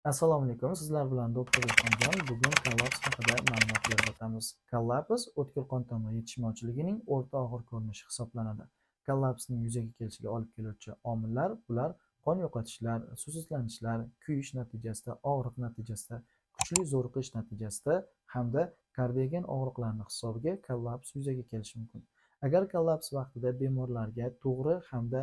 Assalomu alaykum, sizlar bilan doktor Ilhomjon. Bugun kollaps haqida ma'lumot berib o'tamiz. Kollaps o'tkir qon tomir yetishmovchiligining o'rta og'ir ko'rinishi hisoblanadi. Kollapsning yuzaga kelishiga olib keluvchi omillar bular: qon yo'qotishlar, suvsizlanishlar, kuyish natijasida, og'riq natijasida, kuchli zo'riqish natijasida hamda kardiogen og'riqlarning hisobiga kollaps yuzaga kelishi mumkin. Agar kollaps vaqtida bemorlarga to'g'ri hamda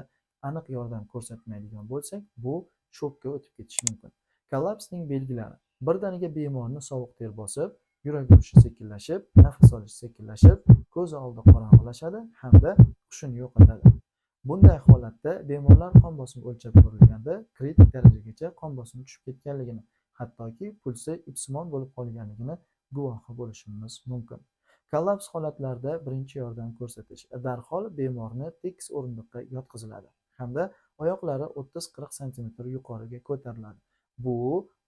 aniq yordam ko'rsatmaydigan bo'lsak, bu shokka o'tib ketishi mumkin. Kollapsning belgilari: birdaniga bemorni sovuq ter bosib, yurak urishi sekinlashib, nafas olishi sekinlashib, ko'zi oldi qorong'ilashadi hamda hushini yo'qotadi. Bunday holatda bemorlar qon bosimi o'lchab ko'rilganda kritik darajagacha qon bosimi tushib ketganligini, hattoki pulsi ipsimon bo'lib qolganligini guvohi bo'lishimiz mumkin. Kollaps holatlarida birinchi yordam ko'rsatish: darhol bemorni tekis o'rindiqqa yotqiziladi hamda oyoqlari 30-40 sm yuqoriga ko'tariladi. Bu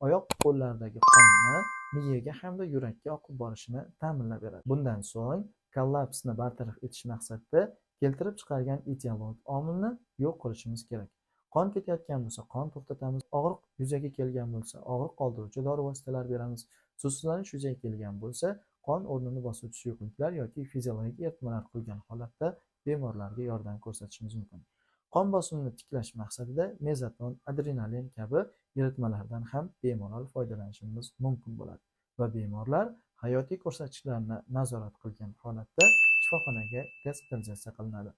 oyoq qo'llaridagi qonni miyaga hamda yurakka oqib borishini ta'minlab beradi. Bundan so'ng kollapsni bartaraf etish maqsadida keltirib chiqargan etiologik omilni yo'q qilishimiz kerak. Qon ketayotgan bo'lsa, qon to'xtatamiz, og'riq yuzaga kelgan bo'lsa, og'riq qoldiruvchi dori vositalar beramiz, suvsizlanish yuzaga kelgan bo'lsa, qon o'rnini bosuvchi suyuqliklar yoki fiziologik eritmalar qilgan holatda bemorlarga yordam ko'rsatishimiz mumkin. Qon bosimini tiklash maqsadida mezaton, adrenalin kabi eritmalardan ham bemalol foydalanishimiz mumkin bo'ladi va bemorlar hayotiy ko'rsatkichlarni nazorat qilgan holatda shifoxonaga gospitalizatsiya qilinadi.